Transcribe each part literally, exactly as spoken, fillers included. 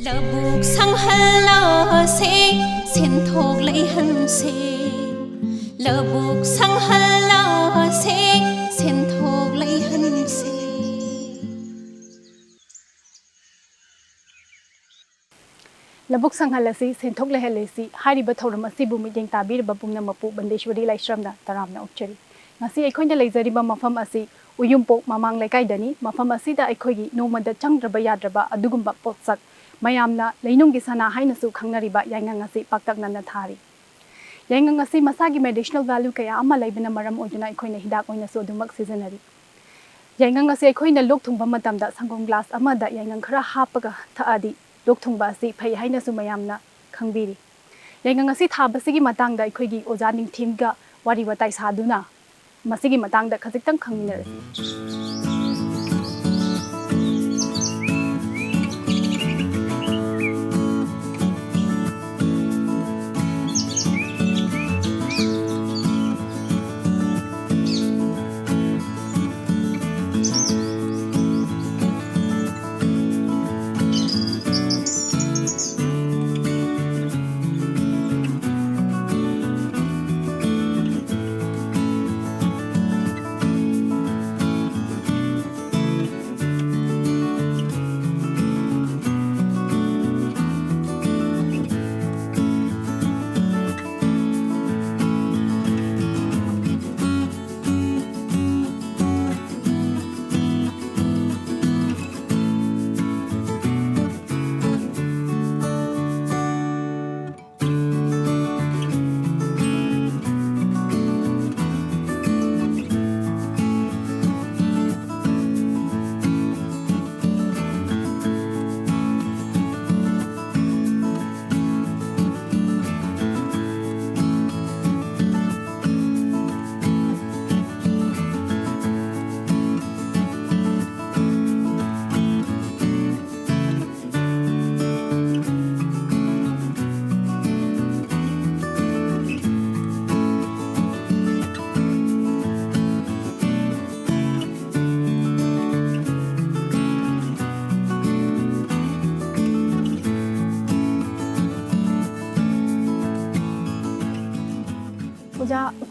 ꯂꯧꯕꯨꯛ ꯁꯪꯍꯜꯂꯁꯦ, ꯁꯦꯟꯊꯣꯛ ꯂꯩꯍꯟꯁꯦ꯫ ꯂꯧꯕꯨꯛ ꯁꯪꯍꯜꯂꯁꯦ, ꯁꯦꯟꯊꯣꯛ ꯂꯩꯍꯟꯁꯦ꯫ ꯂꯧꯕꯨꯛ ꯁꯪꯍꯜꯂꯁꯤ, ꯁꯦꯟꯊꯣꯛ ꯂꯩꯍꯜꯂꯁꯤ ꯍꯥꯏꯔꯤꯕ ꯊꯧꯔꯝ ꯑꯁꯤꯕꯨ ꯃꯤꯠꯌꯦꯡ ꯇꯥꯕꯤꯔꯤꯕ ꯄꯨꯝꯅꯃꯛꯄꯨ ꯕꯟꯗꯦꯁ꯭ꯋꯔꯤ ꯂꯥꯏꯁ꯭ꯔꯝꯅ ꯇꯔꯥꯝꯅ ꯑꯣꯛꯆꯔꯤ꯫ ꯉꯁꯤ ꯑꯩꯈꯣꯏꯅ ꯂꯩꯖꯔꯤꯕ ꯃꯐꯝ ꯑꯁꯤ ꯎꯌꯨꯝꯄꯣꯛ ꯃꯃꯥꯡ ꯂꯩꯀꯥꯏꯗꯅꯤ꯫ ꯃꯐꯝ ꯑꯁꯤꯗ ꯑꯩꯈꯣꯏꯒꯤ ꯅꯣꯡꯃꯗ ꯆꯪꯗ꯭ꯔꯕ ꯌꯥꯗ꯭ꯔꯕ ꯑꯗꯨꯒꯨꯝꯕ ꯄꯣꯠꯁꯛ ꯃꯌꯥꯝꯅ ꯂꯩꯅꯨꯡꯒꯤ ꯁꯅꯥ ꯍꯥꯏꯅꯁꯨ ꯈꯪꯅꯔꯤꯕ ꯌꯥꯏꯉꯪ ꯑꯁꯤ ꯄꯥꯛꯇꯛꯅꯅ ꯊꯥꯔꯤ꯫ ꯌꯥꯏꯉꯪ ꯑꯁꯤ ꯃꯁꯥꯒꯤ medicinal value ꯀꯌꯥ ꯑꯃ ꯂꯩꯕꯅ ꯃꯔꯝ ꯑꯣꯏꯗꯨꯅ ꯑꯩꯈꯣꯏꯅ ꯍꯤꯗꯥꯛ ꯑꯣꯏꯅꯁꯨ ꯑꯗꯨꯃꯛ ꯁꯤꯖꯤꯟꯅꯔꯤ꯫ ꯌꯥꯏꯉꯪ ꯑꯁꯤ ꯑꯩꯈꯣꯏꯅ ꯂꯣꯛ ꯊꯨꯡꯕ ꯃꯇꯝꯗ ꯁꯪꯒꯣꯝ glass ꯑꯃꯗ ꯌꯥꯏꯉꯪ ꯈꯔ ꯍꯥꯞꯄꯒ ꯊꯛꯑꯗꯤ ꯂꯣꯛ ꯊꯨꯡꯕ ꯑꯁꯤ ꯐꯩ ꯍꯥꯏꯅꯁꯨ ꯃꯌꯥꯝꯅ ꯈꯪꯕꯤꯔꯤ꯫ ꯌꯥꯏꯉꯪ ꯑꯁꯤ ꯊꯥꯕꯁꯤꯒꯤ ꯃꯇꯥꯡꯗ ꯑꯩꯈꯣꯏꯒꯤ ꯑꯣꯖꯥ ꯅꯤꯡꯊꯦꯝꯒ ꯋꯥꯔꯤ ꯋꯥꯇꯥꯏ ꯁꯥꯗꯨꯅ ꯃꯁꯤꯒꯤ ꯃꯇꯥꯡꯗ ꯈꯖꯤꯛꯇꯪ ꯈꯪꯃꯤꯟꯅꯔꯁꯤ꯫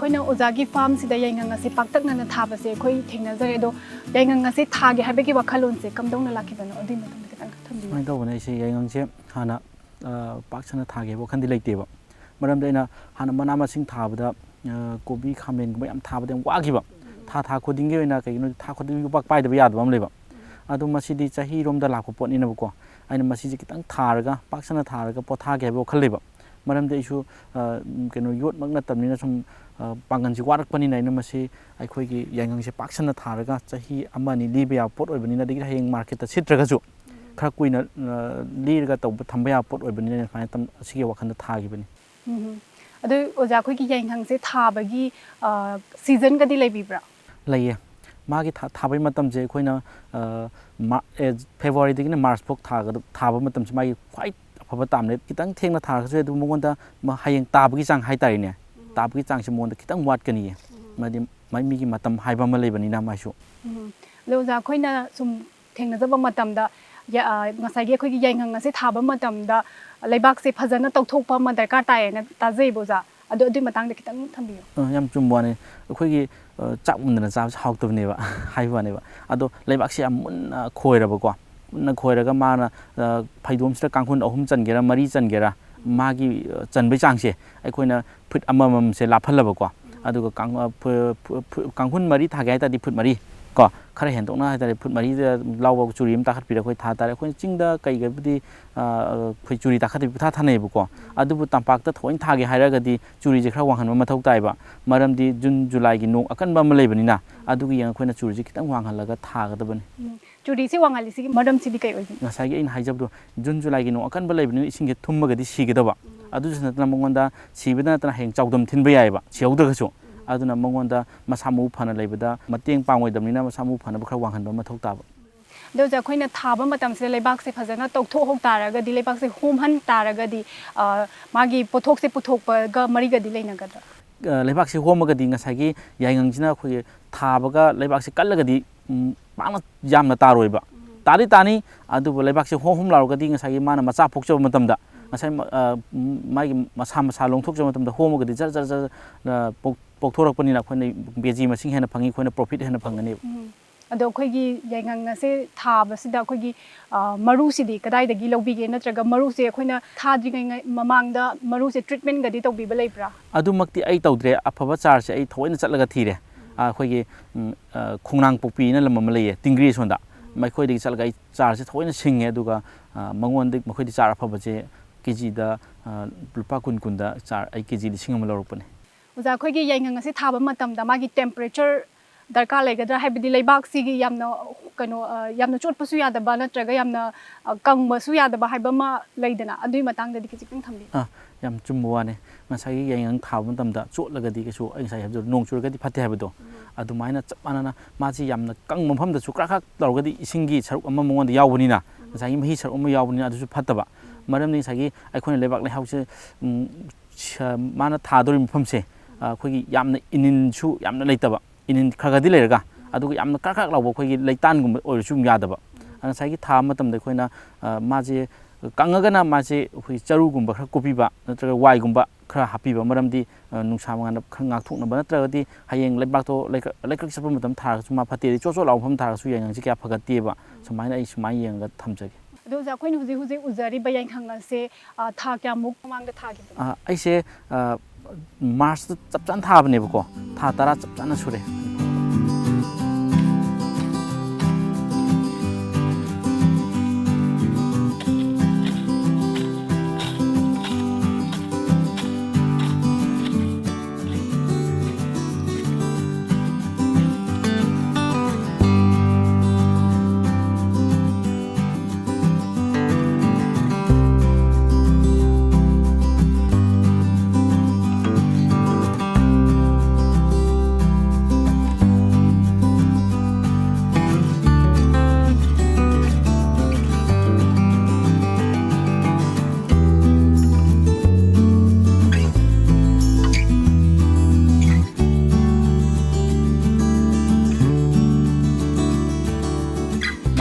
ꯑꯩꯈꯣꯏꯅ ꯑꯣꯖꯥꯒꯤ ꯐꯥꯔꯝꯁꯤꯗ ꯌꯥꯏꯉꯪ ꯑꯁꯦ ꯄꯥꯛꯇꯛꯅꯅ ꯊꯥꯕꯁꯦ ꯑꯩꯈꯣꯏ ꯊꯦꯡꯅꯖꯔꯦ꯫ ꯑꯗꯣ ꯌꯥꯏꯉꯪ ꯑꯁꯦ ꯊꯥꯒꯦ ꯍꯥꯏꯕꯒꯤ ꯋꯥꯈꯜꯂꯣꯟꯁꯦ ꯀꯝꯗꯧꯅ ꯂꯥꯛꯈꯤꯕꯅꯣ? ꯑꯗꯨꯒꯤ ꯃꯇꯥꯡꯗ ꯈꯤꯇꯪ ꯊꯝꯕꯤꯌꯨ꯫ ꯁꯨꯃꯥꯏꯅ ꯇꯧꯕꯅꯦ, ꯑꯩꯁꯦ ꯌꯥꯏꯉꯪꯁꯦ ꯍꯥꯟꯅ, ꯑ, ꯄꯥꯛ ꯁꯟꯅ ꯊꯥꯒꯦ ꯍꯥꯏꯕ ꯋꯥꯈꯜꯗꯤ ꯂꯩꯇꯦꯕ꯫ ꯃꯔꯝꯗꯤ ꯑꯩꯅ ꯍꯥꯟꯅ ꯃꯅꯥ ꯃꯁꯤꯡ ꯊꯥꯕꯗ, ꯑ, ꯀꯣꯕꯤ, ꯈꯥꯃꯦꯟꯒꯨꯝꯕ ꯌꯥꯝ ꯊꯥꯕꯗ ꯌꯥꯝ ꯋꯥꯈꯤꯕ꯫ ꯊꯥ ꯊꯥ ꯈꯨꯗꯤꯡꯒꯤ ꯑꯣꯏꯅ ꯀꯩꯒꯤꯅꯣꯗꯤ ꯊꯥ ꯈꯨꯗꯤꯡꯒꯤ ꯌꯣꯄꯥꯛ ꯄꯥꯏꯗꯕ ꯌꯥꯗꯕ ꯑꯃ ꯂꯩꯕ꯫ ꯑꯗꯣ ꯃꯁꯤꯗꯤ ꯆꯍꯤꯔꯣꯝꯗ ꯂꯥꯛꯄ ꯄꯣꯠꯅꯤꯅꯕꯀꯣ꯫ ꯑꯩꯅ ꯃꯁꯤꯁꯦ ꯈꯤꯇꯪ ꯊꯥꯔꯒ, ꯄꯥꯛ ꯁꯟꯅ ꯊꯥꯔꯒ ꯄꯣꯊꯥꯒꯦ ꯍꯥꯏꯕ ꯋꯥꯈꯜ ꯂꯩꯕ꯫ ꯃꯔꯝꯗꯤ ꯑꯩꯁꯨ, ꯑ, ꯀꯩꯅꯣ, ꯌꯣꯠꯃꯛ ꯅꯠꯇꯕꯅꯤꯅ ꯁꯨꯝ, ꯑ, ꯄꯥꯡꯒꯜꯁꯤ ꯋꯥꯔꯛꯄꯅꯤꯅ ꯑꯩꯅ ꯃꯁꯤ ꯑꯩꯈꯣꯏꯒꯤ ꯌꯥꯏꯉꯪꯁꯦ ꯄꯥꯛ ꯁꯟꯅ ꯊꯥꯔꯒ ꯆꯍꯤ ꯑꯃ ꯑꯅꯤ ꯂꯤꯕ ꯌꯥꯕ ꯄꯣꯠ ꯑꯣꯏꯕꯅꯤꯅ, ꯑꯗꯒꯤ ꯍꯌꯦꯡ ꯃꯥꯔꯀꯦꯠꯇ ꯁꯤꯠꯇ꯭ꯔꯒꯁꯨ ꯈꯔ ꯀꯨꯏꯅ, ꯑ, ꯂꯤꯔꯒ ꯇꯧꯕ, ꯊꯝꯕ ꯌꯥꯕ ꯄꯣꯠ ꯑꯣꯏꯕꯅꯤꯅ ꯑꯩꯅ ꯁꯨꯃꯥꯏꯅ ꯇꯝ-, ꯑꯁꯤꯒꯤ ꯋꯥꯈꯜꯗ ꯊꯥꯈꯤꯕꯅꯤ꯫ ꯎꯝ꯫ ꯑꯗꯨ ꯑꯣꯖꯥ, ꯑꯩꯈꯣꯏꯒꯤ ꯌꯥꯏꯉꯪꯁꯦ ꯊꯥꯕꯒꯤ, ꯑ, ꯁꯤꯖꯟꯒꯗꯤ ꯂꯩꯕꯤꯕ꯭ꯔꯥ? ꯂꯩꯌꯦ꯫ ꯃꯥꯒꯤ ꯊꯥ-, ꯊꯥꯕꯒꯤ ꯃꯇꯝꯁꯦ ꯑꯩꯈꯣꯏꯅ, ꯑ, ꯃꯥ-, ꯑꯦ, ꯐꯦꯕ꯭ꯔꯨꯋꯥꯔꯤꯗꯒꯤꯅ ꯃꯥꯔꯆ ꯐꯥꯎ ꯊꯥꯒꯗ-, ꯊꯥꯕ ꯃꯇꯝꯁꯦ ꯃꯥꯒꯤ ꯈ꯭ꯋꯥꯏ ꯑꯐꯕ ꯇꯥꯏꯝꯅꯦ꯫ ꯈꯤꯇꯪ ꯊꯦꯡꯅ ꯊꯥꯔꯒꯁꯨ ꯑꯗꯨꯝ ꯃꯉꯣꯟꯗ ꯃ-, ꯍꯌꯦꯡ ꯇꯥꯕꯒꯤ ꯆꯥꯡ ꯍꯥꯏꯇꯥꯔꯦꯅꯦ, ꯇꯥꯕꯒꯤ ꯆꯥꯡꯁꯦ ꯃꯉꯣꯟꯗ ꯈꯤꯇꯪ ꯋꯥꯠꯀꯅꯤꯌꯦ꯫ ꯃꯥꯗꯤ ꯃꯥꯏ ꯃꯤꯒꯤ ꯃꯇꯝ ꯍꯥꯏꯕ ꯑꯃ ꯂꯩꯕꯅꯤꯅ ꯃꯥꯏꯁꯨ꯫ ꯎꯝ꯫ ꯑꯗꯣ ꯑꯣꯖꯥ, ꯑꯩꯈꯣꯏꯅ ꯁꯨꯝ ꯊꯦꯡꯅꯖꯕ ꯃꯇꯝꯗ, ꯌ-, ꯑ, ꯉꯁꯥꯏꯒꯤ ꯑꯩꯈꯣꯏꯒꯤ ꯌꯥꯏꯉꯪ ꯑꯁꯦ ꯊꯥꯕ ꯃꯇꯝꯗ ꯂꯩꯕꯥꯛꯁꯦ ꯐꯖꯅ ꯇꯧꯊꯣꯛꯄ ꯑꯃ ꯗꯔꯀꯥꯔ ꯇꯥꯏꯌꯦꯅ ꯇꯥꯖꯩꯕ ꯑꯣꯖꯥ꯫ ꯑꯗꯣ ꯑꯗꯨꯒꯤ ꯃꯇꯥꯡꯗ ꯈꯤꯇꯪ ꯊꯝꯕꯤꯌꯨ꯫ ꯑ, ꯌꯥꯝ ꯆꯨꯝꯕ ꯋꯥꯅꯤ꯫ ꯑꯩꯈꯣꯏꯒꯤ, ꯑ, ꯆꯥꯛ ꯃꯨꯟꯗꯅ ꯆꯥꯕꯁꯦ ꯍꯥꯎꯇꯕꯅꯦꯕ, ꯍꯥꯏꯕ ꯋꯥꯅꯦꯕ꯫ ꯑꯗꯣ ꯂꯩꯕꯥꯛꯁꯦ ꯌꯥꯝ ꯃꯨꯟꯅ ꯈꯣꯏꯔꯕꯀꯣ, ꯃꯨꯟꯅ ꯈꯣꯏꯔꯒ ꯃꯥꯅ, ꯑ, ꯐꯩꯗꯣꯝꯁꯤꯗ ꯀꯥꯡꯈꯨꯜ ꯑꯍꯨꯝ ꯆꯟꯒꯦꯔꯥ, ꯃꯔꯤ ꯆꯟꯒꯦꯔꯥ, ꯃꯥꯒꯤ, ꯑ, ꯆꯟꯕꯩ ꯆꯥꯡꯁꯦ ꯑꯩꯈꯣꯏꯅ ꯐꯨꯠ ꯑꯃꯃꯝꯁꯦ ꯂꯥꯞꯍꯜꯂꯕꯀꯣ, ꯑꯗꯨꯒ ꯀꯥꯡ-, ꯑ, ꯐꯨ-, ꯐꯨ-, ꯐꯨ-, ꯀꯥꯡꯈꯨꯜ ꯃꯔꯤ ꯊꯥꯒꯦ ꯍꯥꯏ ꯇꯥꯔꯗꯤ ꯐꯨꯠ ꯃꯔꯤ ꯀꯣ, ꯈꯔ ꯍꯦꯟꯗꯣꯛꯅ ꯍꯥꯏ ꯇꯥꯔꯗꯤ ꯐꯨꯠ ꯃꯔꯤꯗ ꯂꯥꯎꯕ ꯆꯨꯔꯤ ꯑꯃ ꯇꯥꯈꯠꯄꯤꯔꯒ ꯑꯩꯈꯣꯏ ꯊꯥ ꯇꯥꯔꯦ꯫ ꯑꯩꯈꯣꯏꯅ ꯆꯤꯡꯗ ꯀꯩꯒꯕꯨꯗꯤ, ꯑ, ꯑꯩꯈꯣꯏ ꯆꯨꯔꯤ ꯇꯥꯈꯠꯇꯕꯤ ꯄꯨꯊꯥ ꯊꯥꯅꯩꯌꯦꯕꯀꯣ꯫ ꯑꯗꯨꯕꯨ ꯇꯝꯄꯥꯛꯇ ꯊꯑꯣꯏꯅ ꯊꯥꯒꯦ ꯍꯥꯏꯔꯒꯗꯤ ꯆꯨꯔꯤꯁꯦ ꯈꯔ ꯋꯥꯡꯍꯟꯕ ꯃꯊꯧ ꯇꯥꯏꯕ꯫ ꯃꯔꯝꯗꯤ ꯖꯨꯟ ꯖꯨꯂꯥꯏꯒꯤ ꯅꯣꯡ ꯑꯀꯟꯕ ꯑꯃ ꯂꯩꯕꯅꯤꯅ, ꯑꯗꯨꯒꯤ ꯌꯦꯡꯉ ꯑꯩꯈꯣꯏꯅ ꯆꯨꯔꯤꯁꯦ ꯈꯤꯇꯪ ꯋꯥꯡꯍꯜꯂꯒ ꯊꯥꯒꯗꯕꯅꯤ꯫ ꯎꯝ꯫ ꯆꯨꯔꯤꯁꯦ ꯋꯥꯡꯍꯜꯂꯤꯁꯤꯒꯤ ꯃꯔꯝꯁꯤꯗꯤ ꯀꯩ ꯑꯣꯏꯗꯣꯏꯅꯣ? ꯉꯁꯥꯏꯒꯤ ꯑꯩꯅ ꯍꯥꯏꯖꯕꯗꯣ, ꯖꯨꯟ ꯖꯨꯂꯥꯏꯒꯤ ꯅꯣꯡ ꯑꯀꯟꯕ ꯂꯩꯕꯅꯤꯅ ꯏꯁꯤꯡꯁꯦ ꯊꯨꯝꯃꯒꯗꯤ ꯁꯤꯒꯗꯕ꯫ ꯑꯗꯨꯁꯨ ꯅꯠꯇꯅ ꯃꯉꯣꯟꯗ ꯁꯤꯕꯗ ꯅꯠꯇꯅ ꯍꯌꯦꯡ ꯆꯥꯎꯗꯝ ꯊꯤꯟꯕ ꯌꯥꯏꯑꯕ, ꯁꯤꯍꯧꯗ꯭ꯔꯒꯁꯨ꯫ ꯑꯗꯨꯅ ꯃꯉꯣꯟꯗ ꯃꯁꯥ ꯃꯎ ꯐꯅ ꯂꯩꯕꯗ ꯃꯇꯦꯡ ꯄꯥꯡꯉꯣꯏꯗꯕꯅꯤꯅ ꯃꯁꯥ ꯃꯎ ꯐꯅꯕ ꯈꯔ ꯋꯥꯡꯍꯟꯕ ꯃꯊꯧ ꯇꯥꯕ꯫ ꯑꯗꯣ ꯑꯣꯖꯥ, ꯑꯩꯈꯣꯏꯅ ꯊꯥꯕ ꯃꯇꯝꯁꯤꯗ ꯂꯩꯕꯥꯛꯁꯦ ꯐꯖꯅ ꯇꯧꯊꯣꯛꯍꯧ ꯇꯥꯔꯒꯗꯤ, ꯂꯩꯕꯥꯛꯁꯦ ꯍꯣꯝꯍꯟ ꯇꯥꯔꯒꯗꯤ, ꯑ, ꯃꯥꯒꯤ ꯄꯣꯠꯊꯣꯛꯁꯦ ꯄꯨꯊꯣꯛꯄꯒ ꯃꯔꯤꯒꯗꯤ ꯂꯩꯅꯒꯗ꯭ꯔꯥ? ꯑ, ꯂꯩꯕꯥꯛꯁꯦ ꯍꯣꯝꯃꯒꯗꯤ ꯉꯁꯥꯏꯒꯤ ꯌꯥꯏꯉꯪꯁꯤꯅ ꯑꯩꯈꯣꯏꯒꯤ ꯊꯥꯕꯒ ꯂꯩꯕꯥꯛꯁꯦ ꯀꯜꯂꯒꯗꯤ, ꯎꯝ, ꯄꯥꯛꯅ ꯌꯥꯝꯅ ꯇꯥꯔꯣꯏꯕ꯫ ꯇꯥꯗꯤ ꯇꯥꯅꯤ, ꯑꯗꯨꯕꯨ ꯂꯩꯕꯥꯛꯁꯦ ꯍꯣꯝ ꯍꯣꯝ ꯂꯥꯎꯔꯒꯗꯤ ꯉꯁꯥꯏꯒꯤ ꯃꯥꯅ ꯃꯆꯥ ꯄꯣꯛꯆꯕ ꯃꯇꯝꯗ ꯉꯁꯥꯏ ꯃ-, ꯑ, ꯃꯥꯒꯤ ꯃꯁꯥ ꯃꯁꯥ ꯂꯣꯡꯊꯣꯛꯆꯕ ꯃꯇꯝꯗ ꯍꯣꯝꯃꯒꯗꯤ ꯖꯔ ꯖꯔ ꯖꯔ, ꯑ, ꯄꯣꯛ-, ꯄꯣꯛꯊꯣꯔꯛꯄꯅꯤꯅ ꯑꯩꯈꯣꯏꯅ ꯀꯦ ꯖꯤ ꯃꯁꯤꯡ ꯍꯦꯟꯅ ꯐꯪꯉꯤ, ꯑꯩꯈꯣꯏꯅ ꯄ꯭ꯔꯣꯐꯤꯠ ꯍꯦꯟꯅ ꯐꯪꯒꯅꯦꯕ꯫ ꯎꯝ꯫ ꯑꯗꯣ ꯑꯩꯈꯣꯏꯒꯤ ꯌꯥꯏꯉꯪ ꯑꯁꯦ ꯊꯥꯕꯁꯤꯗ ꯑꯩꯈꯣꯏꯒꯤ, ꯑ, ꯃꯔꯨꯁꯤꯗꯤ ꯀꯗꯥꯏꯗꯒꯤ ꯂꯧꯕꯤꯒꯦ? ꯅꯠꯇ꯭ꯔꯒ ꯃꯔꯨꯁꯦ ꯑꯩꯈꯣꯏꯅ ꯊꯥꯗ꯭ꯔꯤꯉꯩ ꯃꯃꯥꯡꯗ ꯃꯔꯨꯁꯦ ꯇ꯭ꯔꯤꯠꯃꯦꯟꯒꯗꯤ ꯇꯧꯕꯤꯕ ꯂꯩꯕ꯭ꯔꯥ? ꯑꯗꯨꯃꯛꯇꯤ ꯑꯩ ꯇꯧꯗ꯭ꯔꯦ꯫ ꯑꯐꯕ ꯆꯥꯔꯁꯦ ꯑꯩ ꯊꯑꯣꯏꯅ ꯆꯠꯂꯒ ꯊꯤꯔꯦ꯫ ꯑ, ꯑꯩꯈꯣꯏꯒꯤ, ꯎꯝ, ꯑ, ꯈꯣꯡꯅꯥꯡꯄꯣꯛꯄꯤꯅ ꯂꯝ ꯑꯃ ꯂꯩꯌꯦ, ꯇꯤꯡꯒ꯭ꯔꯤ ꯁꯣꯟꯗ꯫ ꯃꯈꯣꯏꯗꯒꯤ ꯆꯠꯂꯒ ꯑꯩ ꯆꯥꯔꯁꯦ ꯊꯑꯣꯏꯅ ꯁꯤꯡꯉꯦ, ꯑꯗꯨꯒ, ꯑ, ꯃꯉꯣꯟꯗ, ꯃꯈꯣꯏꯗꯤ ꯆꯥꯔ ꯑꯐꯕꯁꯦ ꯀꯦ ꯖꯤꯗ, ꯑ, ꯂꯨꯄꯥ ꯀꯨꯟ ꯀꯨꯟꯗ ꯆꯥꯔ ꯑꯩ ꯀꯦ ꯖꯤ ꯂꯤꯁꯤꯡ ꯑꯃ ꯂꯧꯔꯛꯄꯅꯦ꯫ ꯑꯣꯖꯥ, ꯑꯩꯈꯣꯏꯒꯤ ꯌꯥꯏꯉꯪ ꯑꯁꯤ ꯊꯥꯕ ꯃꯇꯝꯗ ꯃꯥꯒꯤ temperature ꯗꯔꯀꯥꯔ ꯂꯩꯒꯗ꯭ꯔꯥ? ꯍꯥꯏꯕꯗꯤ ꯂꯩꯕꯥꯛꯁꯤꯒꯤ ꯌꯥꯝꯅ, ꯀꯩꯅꯣ, ꯑ, ꯌꯥꯝꯅ ꯆꯣꯠꯄꯁꯨ ꯌꯥꯗꯕ ꯅꯠꯇ꯭ꯔꯒ ꯌꯥꯝꯅ, ꯑ, ꯀꯪꯕꯁꯨ ꯌꯥꯗꯕ ꯍꯥꯏꯕ ꯑꯃ ꯂꯩꯗꯅ, ꯑꯗꯨꯒꯤ ꯃꯇꯥꯡꯗꯗꯤ ꯈꯖꯤꯛꯇꯪ ꯊꯝꯕꯤꯌꯨ꯫ ꯑꯥ, ꯌꯥꯝ ꯆꯨꯝꯕ ꯋꯥꯅꯦ꯫ ꯉꯁꯥꯏꯒꯤ ꯌꯥꯏꯉꯪ ꯊꯥꯕ ꯃꯇꯝꯗ ꯆꯣꯠꯂꯒꯗꯤ ꯀꯩꯁꯨ, ꯑꯩ ꯉꯁꯥꯏ ꯍꯥꯏꯕꯗꯣ, ꯅꯣꯡ ꯆꯨꯔꯒꯗꯤ ꯐꯠꯇꯦ ꯍꯥꯏꯕꯗꯣ, ꯎꯝ꯫ ꯑꯗꯨꯃꯥꯏꯅ ꯆꯞ ꯃꯥꯟꯅꯅ ꯃꯥꯁꯤ ꯌꯥꯝꯅ ꯀꯪꯕ ꯃꯐꯝꯗꯁꯨ ꯀ꯭ꯔꯥꯛ ꯀ꯭ꯔꯥꯛ ꯇꯧꯔꯒꯗꯤ ꯏꯁꯤꯡꯒꯤ ꯁꯔꯨꯛ ꯑꯃ ꯃꯉꯣꯟꯗ ꯌꯥꯎꯕꯅꯤꯅ, ꯎꯝ꯫ ꯉꯁꯥꯏꯒꯤ ꯃꯍꯤ ꯁꯔꯨꯛ ꯑꯃ ꯌꯥꯎꯕꯅꯤꯅ ꯑꯗꯨꯁꯨ ꯐꯠꯇꯕ꯫ ꯎꯝ꯫ ꯃꯔꯝꯗꯤ ꯉꯁꯥꯏꯒꯤ ꯑꯩꯈꯣꯏꯅ ꯂꯩꯕꯥꯛ ꯂꯩꯍꯥꯎꯁꯦ, ꯎꯝ, ꯁ-, ꯃꯥꯅ ꯊꯥꯗꯧꯔꯤꯕ ꯃꯐꯝꯁꯦ, ꯑ, ꯑꯩꯈꯣꯏꯒꯤ ꯌꯥꯝꯅ ꯏꯅꯤꯟꯁꯨ ꯌꯥꯝꯅ ꯂꯩꯇꯕ, ꯏꯅꯤꯟ ꯈꯔ ꯈꯔꯗꯤ ꯂꯩꯔꯒ, ꯑꯗꯨꯒ ꯌꯥꯝꯅ ꯀ꯭ꯔꯥꯛ ꯀ꯭ꯔꯥꯛ ꯂꯥꯎꯕ ꯑꯩꯈꯣꯏꯒꯤ ꯂꯩꯇꯥꯟꯒꯨꯝꯕ ꯑꯣꯏꯔꯁꯨ ꯑꯗꯨꯝ ꯌꯥꯗꯕ꯫ ꯑ, ꯉꯁꯥꯏꯒꯤ ꯊꯥꯕ ꯃꯇꯝꯗ ꯑꯩꯈꯣꯏꯅ, ꯑ, ꯃꯥꯁꯦ ꯀꯪꯉꯒꯅ ꯃꯥꯁꯦ ꯑꯩꯈꯣꯏ ꯆꯔꯨꯒꯨꯝꯕ ꯈꯔ ꯀꯨꯞꯄꯤꯕ ꯅꯠꯇ꯭ꯔꯒ ꯋꯥꯏꯒꯨꯝꯕ ꯈꯔ ꯍꯥꯞꯄꯤꯕ, ꯃꯔꯝꯗꯤ, ꯑ, ꯅꯨꯡꯁꯥ ꯃꯉꯥꯜꯗ ꯈꯔ ꯉꯥꯛꯊꯣꯛꯅꯕ, ꯅꯠꯇ꯭ꯔꯒꯗꯤ ꯍꯌꯦꯡ ꯂꯩꯕꯥꯛꯇꯣ ꯂꯩꯀ꯭ꯔꯛ, ꯂꯩꯀ꯭ꯔꯛ ꯆꯠꯄ ꯃꯇꯝꯗ ꯊꯥꯔꯒꯁꯨ ꯃꯥ ꯐꯠꯇꯦ, ꯑꯗꯩ ꯆꯣꯠ ꯆꯣꯠ ꯂꯥꯎꯕ ꯃꯐꯝ ꯊꯥꯔꯒꯁꯨ ꯌꯥꯏꯉꯪꯁꯦ ꯀꯌꯥ ꯐꯒꯠꯇꯦꯕ꯫ ꯁꯨꯃꯥꯏꯅ ꯑꯩ ꯁꯨꯃꯥꯏꯅ ꯌꯦꯡꯉꯒ ꯊꯝꯖꯒꯦ꯫ ꯑꯗꯣ ꯑꯣꯖꯥ, ꯑꯩꯈꯣꯏꯅ ꯍꯧꯖꯤꯛ ꯍꯧꯖꯤꯛ ꯎꯖꯔꯤꯕ ꯌꯥꯏꯉꯪ ꯑꯁꯦ, ꯑ, ꯊꯥ ꯀꯌꯥꯃꯨꯛ ꯃꯃꯥꯡꯗ ꯊꯥꯈꯤꯕꯅꯣ? ꯑ, ꯑꯩꯁꯦ, ꯑ, ꯃꯥꯔꯆꯇ ꯆꯞ ꯆꯥꯅ ꯊꯥꯕꯅꯦꯕꯀꯣ, ꯊꯥ ꯇꯔꯥ ꯆꯞ ꯆꯥꯅ ꯁꯨꯔꯦ꯫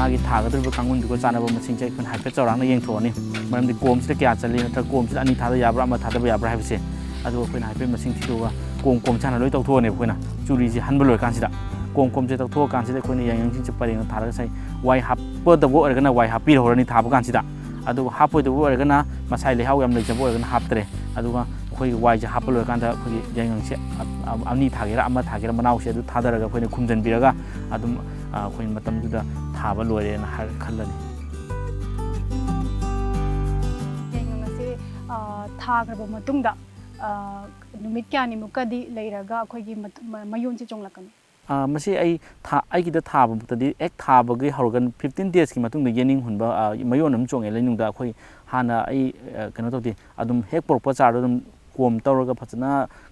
ꯑꯩꯈꯣꯏꯒꯤ ꯊꯥꯒꯗꯧꯔꯤꯕ ꯀꯥꯡꯒꯨꯟꯗꯨꯒ ꯆꯥꯟꯅꯕ ꯃꯁꯤꯡꯁꯦ ꯑꯩꯈꯣꯏꯅ ꯍꯥꯏꯐꯦꯠ ꯆꯥꯎꯔꯥꯛꯅ ꯌꯦꯡꯊꯣꯛꯑꯅꯤ꯫ ꯃꯔꯝꯗꯤ ꯀꯣꯝꯁꯤꯗ ꯀꯌꯥ ꯆꯜꯂꯤ, ꯅꯠꯇ꯭ꯔꯒ ꯀꯣꯝꯁꯤꯗ ꯑꯅꯤ ꯊꯥꯗ ꯌꯥꯕ꯭ꯔꯥ, ꯑꯃ ꯊꯥꯗꯕ ꯌꯥꯕ꯭ꯔꯥ ꯍꯥꯏꯕꯁꯦ꯫ ꯑꯗꯨꯒ ꯑꯩꯈꯣꯏꯅ ꯍꯥꯏꯐꯦꯠ ꯃꯁꯤꯡ ꯊꯤꯗꯣꯛꯑꯒ ꯀꯣꯝ ꯀꯣꯝꯁꯦ ꯍꯥꯟꯅ ꯂꯣꯏ ꯇꯧꯊꯣꯛꯑꯅꯦꯕ ꯑꯩꯈꯣꯏꯅ, ꯆꯨꯔꯤꯁꯦ ꯍꯟꯕ ꯂꯣꯏꯔꯀꯥꯟꯁꯤꯗ꯫ ꯀꯣꯝ ꯀꯣꯝꯁꯦ ꯇꯧꯊꯣꯛꯑꯀꯥꯟꯁꯤꯗ ꯑꯩꯈꯣꯏꯅ ꯌꯥꯏꯉꯪꯁꯤꯡꯁꯦ ꯄꯔꯦꯡꯅ ꯊꯥꯔꯒ ꯉꯁꯥꯏ ꯋꯥꯏ ꯍꯥꯞꯄꯗꯕ ꯑꯣꯏꯔꯒꯅ ꯋꯥꯏ ꯍꯥꯞꯄꯤꯔꯍꯧꯔꯅꯤ ꯊꯥꯕ ꯀꯥꯟꯁꯤꯗ꯫ ꯑꯗꯨꯒ ꯍꯥꯞꯄꯣꯏꯗꯕ ꯑꯣꯏꯔꯒꯅ ꯃꯁꯥꯏ ꯂꯩꯍꯥꯎ ꯌꯥꯝ ꯂꯩꯖꯕ ꯑꯣꯏꯔꯒꯅ ꯍꯥꯞꯇ꯭ꯔꯦ꯫ ꯑꯗꯨꯒ ꯑꯩꯈꯣꯏꯒꯤ ꯋꯥꯏꯁꯦ ꯍꯥꯞꯄ ꯂꯣꯏꯔꯀꯥꯟꯗ ꯑꯩꯈꯣꯏꯒꯤ ꯌꯥꯏꯉꯪꯁꯦ ꯑ-, ꯑ-, ꯑꯅꯤ ꯊꯥꯒꯦꯔꯥ ꯑꯃ ꯊꯥꯒꯦꯔꯥ ꯃꯅꯥꯎꯁꯦ ꯑꯗꯨ ꯊꯥꯗꯔꯒ ꯑꯩꯈꯣꯏꯅ ꯈꯨꯝꯖꯤꯟꯕꯤꯔꯒ ꯑꯗꯨꯝ, ꯑ, ꯑꯩꯈꯣꯏ ꯃꯇꯝꯗꯨꯗ ꯊꯥꯕ ꯂꯣꯏꯔꯦꯅ ꯍꯥꯏꯔ ꯈꯜꯂꯅꯤ꯫ ꯌꯥꯏꯉꯪ ꯑꯁꯤ, ꯑ, ꯊꯥꯈ꯭ꯔꯕ ꯃꯇꯨꯡꯗ, ꯑ, ꯅꯨꯃꯤꯠ ꯀꯌꯥꯅꯤꯃꯨꯛꯀꯗꯤ ꯂꯩꯔꯒ ꯑꯩꯈꯣꯏꯒꯤ ꯃꯇꯨ-, ꯃ-, ꯃꯌꯣꯟꯁꯦ ꯆꯣꯡꯂꯛꯀꯅꯤ? ꯑ, ꯃꯁꯤ ꯑꯩ ꯊꯥ-, ꯑꯩꯒꯤꯗ ꯊꯥꯕꯃꯛꯇꯗꯤ ꯍꯦꯛ ꯊꯥꯕꯒꯤ ꯍꯧꯔꯒ fifteen daysꯀꯤ ꯃꯇꯨꯡꯗ ꯌꯦꯅꯤꯡ ꯍꯨꯟꯕ, ꯑ, ꯃꯌꯣꯟ ꯑꯃ ꯆꯣꯡꯉꯦ ꯂꯩꯅꯨꯡꯗ꯫ ꯑꯩꯈꯣꯏ ꯍꯥꯟꯅ ꯑꯩ, ꯑ, ꯀꯩꯅꯣ ꯇꯧꯗꯦ, ꯑꯗꯨꯝ ꯍꯦꯛ ꯄꯨꯔꯛꯄ ꯆꯥꯔꯗꯣ ꯑꯗꯨꯝ ꯀꯣꯝ ꯇꯧꯔꯒ ꯐꯖꯅ